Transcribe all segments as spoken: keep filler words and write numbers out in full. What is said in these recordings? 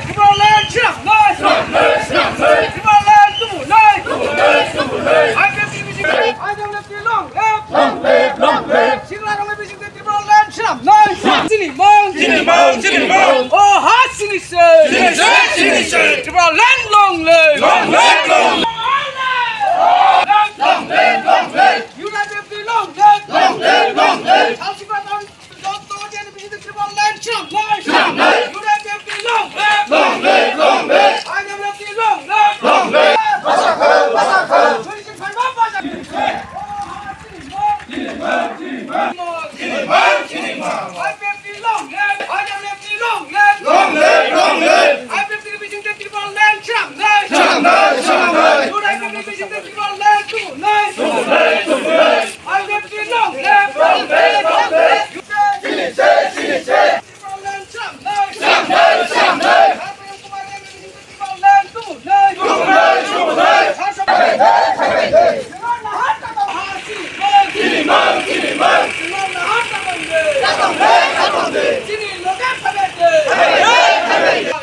Tipraland swnamnai! Tipraland tubunai! I P F T ni bising, I P F T long live! Long live, long live! Sikla rok ni bising Tipraland swnamnai! Chini mang! Chini mang, chini mang! O ha chini se! Chini se, chini se! Tipraland long live! Long live, long live! Long live, long live! United we long live! Long live, long live! Salsi Pradhan, Doctor Jani Bishop Tipraland swnamnai! Swnamnai! United we long live! Long live, long live! I P F T long live! Long live! Basakha, basakha! Twenty-five basakha! Long live! I P F T long live! Long live, long live! I P F T ni bising Tipraland swnamnai! Swnamnai, swnamnai! United ni bising Tipraland tubunai! Tubunai, tubunai! I P F T long live! Long live, long live! Tipraland swnamnai! Swnamnai, swnamnai! Tipraland tubunai! Tubunai, tubunai! Chini loge phabaide!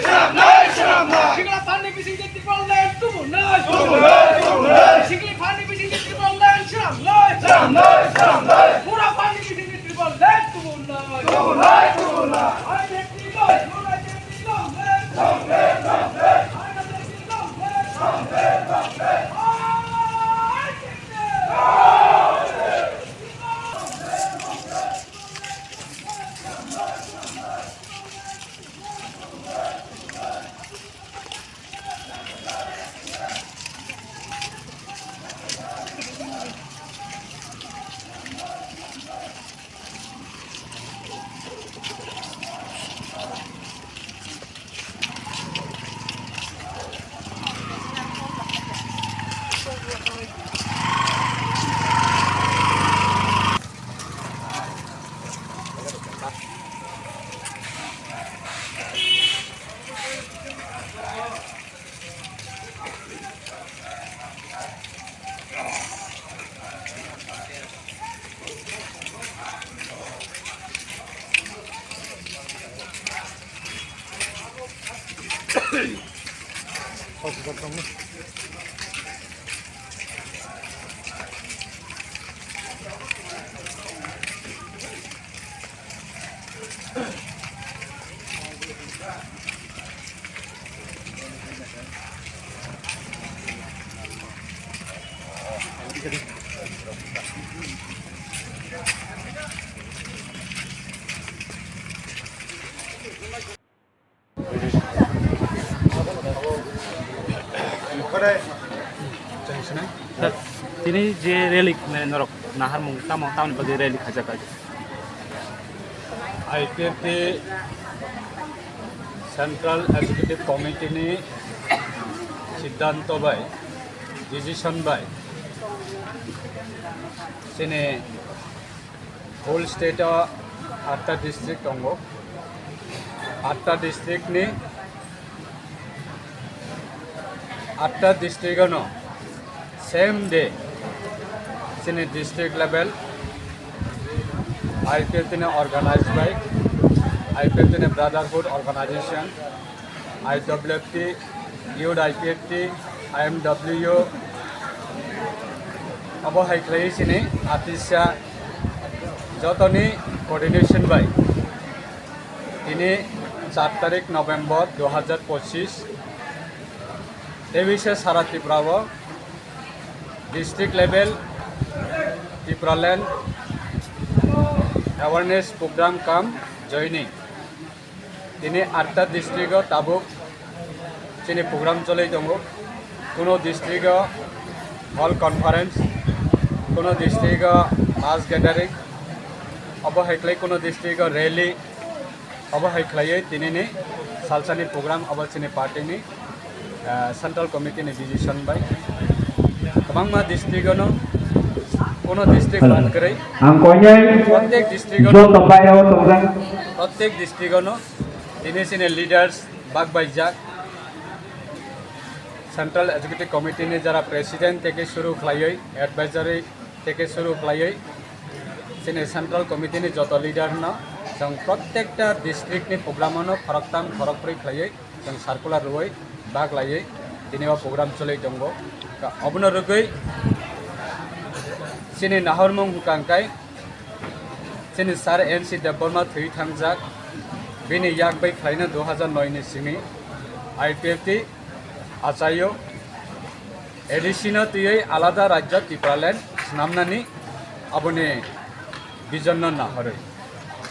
Swnamnai, swnamnai! Sikla phanni bisingtwi Tipraland tubunai! Tubunai, tubunai! Sikli phanni bisingtwi Tipraland swnamnai! Swnamnai, swnamnai! Bura phanni bisingtwi Tipraland tubunai! Tubunai, tubunai! United we long live! Long live, long live! Long live, long live! Sir, tini je rally, mane, norok naharmung tamo, tamoni bagwi rally khaijak kha? I P F T Central Executive Committee ni siddhanto bai, decision bai, chini whole state o atta district tongo. Atta district ni, atta district ano same day chini district level I P F T ni organized by I P F T ni brotherhood organization, I W F T, Youth I P F T, I M W, abo hai khlai chini atisa jotoni coordination bai tini char tarik November dui hajar pochis, tebise sara Tripura o district level Tipraland awareness program cum joining. Tini atta district o tabuk chini program choli tongo. Kuno district o hall conference, kuno district o mass gathering, obo hai khlai kuno district o rally, obo hai khlaiwi tinini salsani program obo chini party ni, ah, central committee ni decision bai kwbangma district o no, kuno district Hello. Bad kwrwi. Ang koinai Prottek district o joto no, bai o tongjak. Prottek district o no tini chini leaders bak baijak, Central Executive Committee ni jara President theke suru khlaiwi, Advisory theke suru khlaiwi, chini Central Committee ni joto leader no Chwng protekta district ni program ano khoroktham khorokbrwi khlaiwi chwng circular rwui bak laiwi tini o program chwlwi tongo. Obono rwgwi chini nahormung hwnkha hwnkhe chini Sir N C Debbarma thwi thangjak, bini yak bai khlaina dui hajar noi ni simi I P F T achaio A D C no twiwi alada rajya Tipraland swnamnani aboni vision no nahorwi.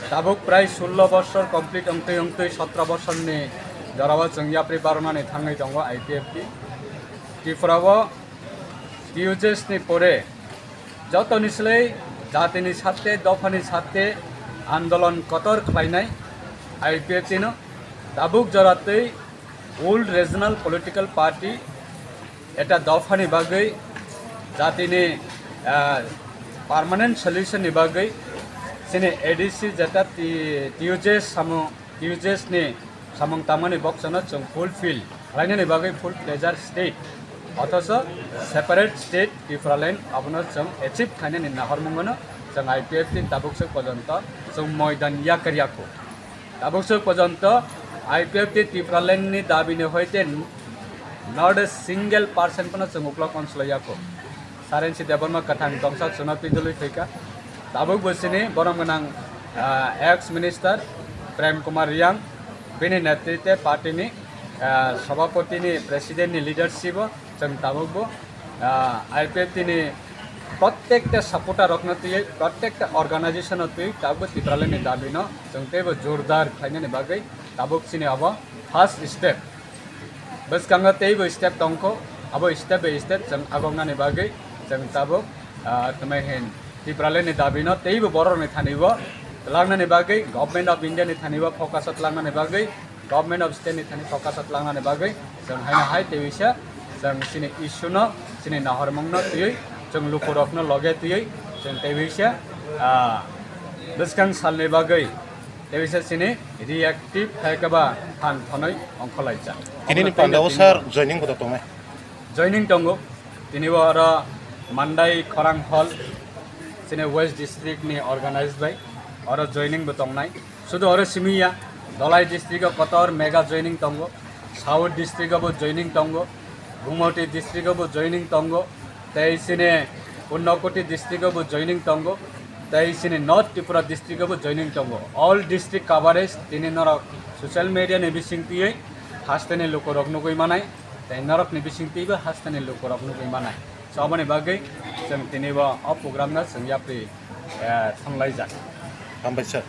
Tabuk prai sullo bosor complete wngtwi wngtwi sotro bosor ni jorao chwng yapri baronani thangwi tongo I P F T. Tripura o T U J S ni pore jotoni slai jatini satte, dophani satte andolon kotor khlainai I P F T no tabuk joratwi All Regional Political Party eta dophani bagwi jatini, ah, permanent solution ni bagwi chini A D C jeta T-, T U J S samung, T U J S ni samung tangmani boksano chwng fulfill khlainani bagwi full pleasure state, othocho separate state Tipraland abono chwng achieve khlainani nahormungno chwng I P F T tabuk se porjonto chwng moidan yakar yakho. Tabuk se porjonto I P F T Tipraland ni dabi ni hoite not a single percent pono chwng uklok onslai yakho. Sir N C Debbarma kwthang tongsa chwngno twidulwi thwikha. Tabuk bo chini borom gwnang, ah, ex minister Prem Kumar Reang, bini netritwe party ni, ah, sabhapati ni, president ni leadership o chwng tabuk bo, ah, I P F T ni protekta supporter rokno twiwi, protekta organization no twiwi tabuk bo Tipraland ni dabi no chwng teibo jordar khlainani bagwi tabuk chini abo first step. Bwskango teibo step tongkho, abo step by step chwng agoknani bagwi chwng tabuk, ah, tamo hin Tipraland ni dabi no teibo borok ni thani bo twlangnani bagwi, Government of India ni thani bo focus o twlangnani bagwi, Government of State ni thani focus o twlangnani bagwi chwng haino hai teiwisa chwng chini issue no, chini nahormung no twiwi chwng lukurok no loge twiwi chwng teiwisa, ah, bwskang salni bagwi teiwisa chini reactive hai khe ba phan thonwi ongkhorlaijak. Tini ni panda o sir joining bo tongnai? Joining tongo. Tini bo oro Mandai Khorang Hall, chini West District ni organize bai oro joining bo tongnai. Sudu oro simi ya, Dhalai district o kotor mega joining tongo, South district o bo joining tongo, Gumoti district o bo joining tongo, tei chini Unakoti district o bo joining tongo, tei chini North Tripura district o bo joining tongo. All district coverage tini norok social media ni bising twiwi hasteni lukurok nugwi manai, tei norokni bising twibo hasteni lukurok nugwi manai. So, aboni bagwi chwng tini bo o program no chwng yapri, eh, thanglaijak. Hambai sir.